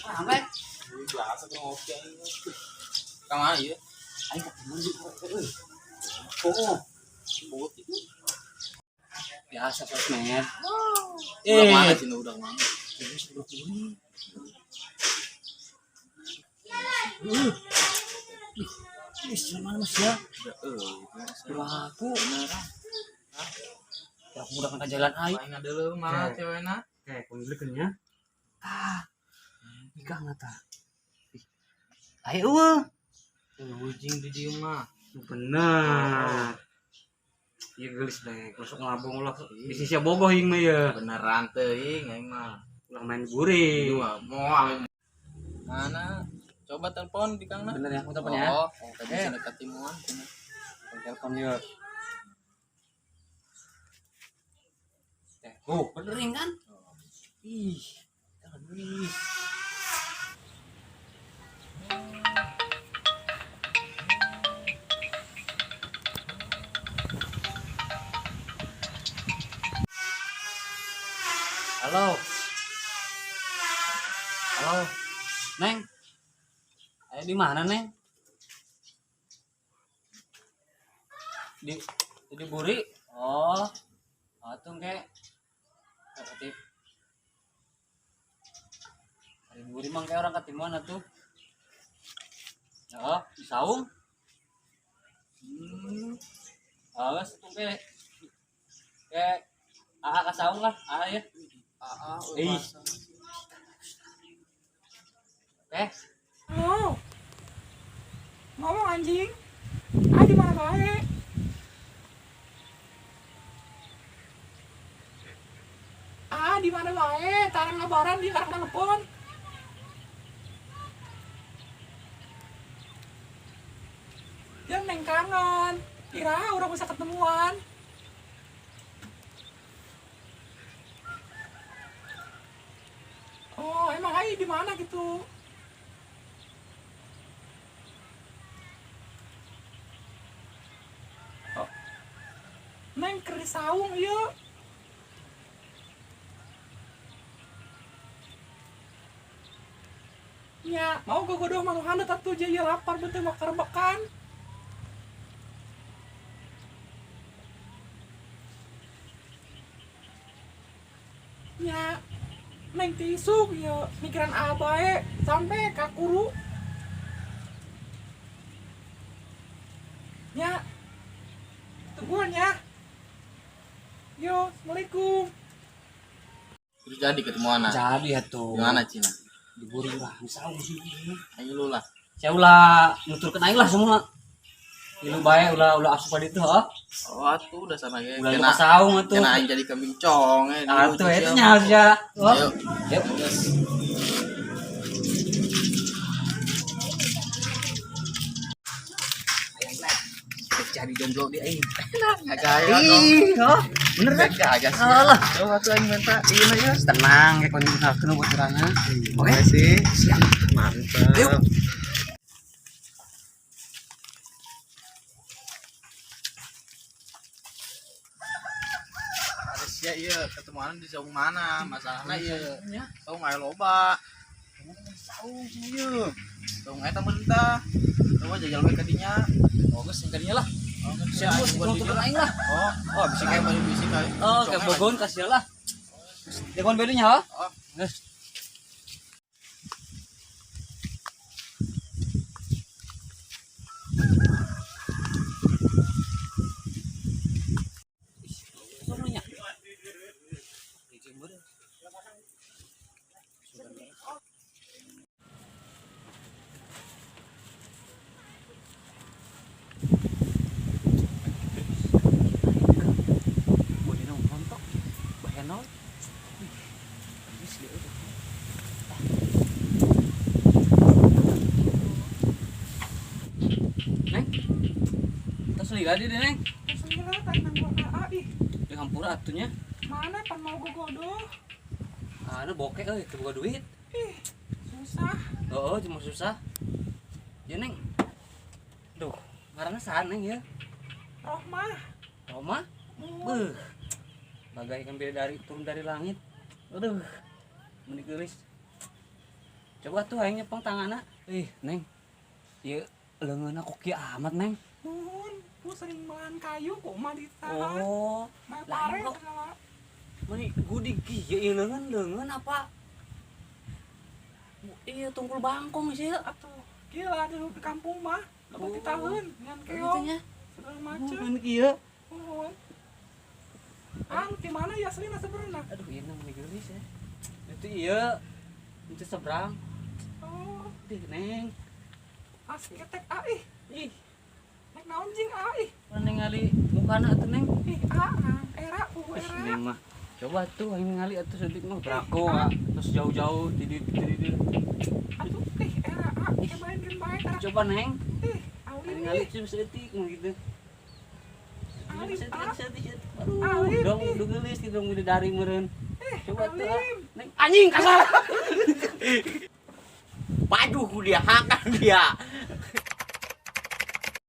Sampai. Biasa tuh ngopi aing. Ka mana ieu? Aing ketemu di euy. Oh, Bobot itu. biasa sosmed. Udah mana Eh, cina udah mana? Ih, mana mas ya? Udah euy. Aku Beneran. ya aku udah kena jalan aing. Aing ngadeuleu mana cewena? Kayak pemiliknya. Ah, nikah nggak ta? Ih, ayo eueuh. Ujing di dieu mah. Bener. Iya gelis deh, masuk ngabong ulah di sisi bogoh aing mah ya. Beneran teuing aing mah. Ulah main gurih. Dua moal. Mana? Coba telepon di Kang na. Bener ya, aku telepon ya. Oh, tadi bisa ketimuan cenah. Telepon ya. Eh, oh, benerin kan? Ih, gelis. Halo. Halo. Neng. Ayo di mana, Neng? Di di Buri. Oh. Atuh kayak ketip. Di Buri mah kayak orang ketimuan atuh. Ya, di saung. Awas tuh kayak kayak AA ka saung lah, AA ya. Aa, Ih. Eh, Halo. Ngomong anjing. Ah, di mana bae? Ah, di mana bae? Tarang lebaran di karang telepon. Ya neng kangen. Kira udah bisa ketemuan. Oh, emang ai di mana gitu? Oh. Neng keur di saung ieu. Nya, mau gogodoh manuhana atuh jaya lapar beuteung mah karebekan. Nya, neng tisuk ieu mikiran abae sampai ka kuru. Nya, tungguan ya. Yo, assalamualaikum. Terus jadi ketemuan. Jadi ya tuh. Gimana Cina? Di Buri lah, di saung sih. Ayo lu lah. Saya ulah nuturkeun aing lah semua. Ilu bae ulah ulah asup ka ditu heuh. Oh, atuh udah sana ge. Ulah Kena ka saung atuh. kena aing jadi kambing cong eh. Atuh eta nya sia. Oh. Ayo. Yuk. Yes. Ayang lah. Jadi jomblo di aing. Nggak gaya dong. Ih, oh, bener kan? Nggak gaya sih. Alah. Coba tuh aing minta ieu ya. Tenang, kayak kondisi kena buat sorangan. Oke, sih. siap. Mantap. Yuk. Ada sia ieu ketemuan di saung mana? Masalahna ieu. Saung aya loba. Saung ieu. Saung eta mentah. Coba jajal we ka dinya. Oh, geus yang kadinya lah. Oh, geus Siap, aing bos, buat nuturkeun dinya. aing lah. Oh, Oh, bisa kayak kayak bari bisi kayak. Oh, kayak bogon kasih lah. Jagoan belunya, ha? Oh. Geus. lila di Neng. Terus lila tadi nang gua aa ih. Di hampura atuh nya. Mana pan mau gogodo? Anu bokeh euy, teu boga duit. Ih, susah. Oh, cuma susah. Ya Neng. Duh, ngaranna saha Neng ya? Rohmah. Roma? Beuh. Bagaikan bidadari turun dari langit. Aduh. Meni geulis. Coba tuh aing nyepeng tanganna. Ih, Neng. Ieu leungeunna kok kieu amat, Neng. Nuhun, ku sering melan kayu kok mah ditahan. Oh, Mah lain pare kok. segala. Meni gudig kieu ieu leungeun leungeun apa? Iya, tunggul bangkong sih. Atuh, gila dulu di kampung mah. Dapat Oh. ditahan, ngan Gitu keong nya. segala macem. Mun kieu. Nuhun. Ang, gimana ya aslinya sebenarnya? Aduh, ieu mah meni geulis ya. Itu iya. Itu seberang. Oh, Ih, Neng. asli ketek a ih. Ih, Nek naon jing a ih. mana ningali mukana atuh Neng? Ih, a, a, era, Ih, era. Neng mah. Coba tuh aing ningali atuh sedikit mah brako ah. Terus jauh-jauh di di. Atuh, ih, era, a, kebain bae era. Coba Neng. Ih, alim Aing ningali ih. cuma seeutik mah gitu. Alim, Seeutik, ah. seeutik, seeutik. Aduh, Alim, dong ih. udah geulis gitu dong bidadari meureun. Ih, Coba tuh ah. alim. Neng anjing kasar. Paduh ku dia hakan dia.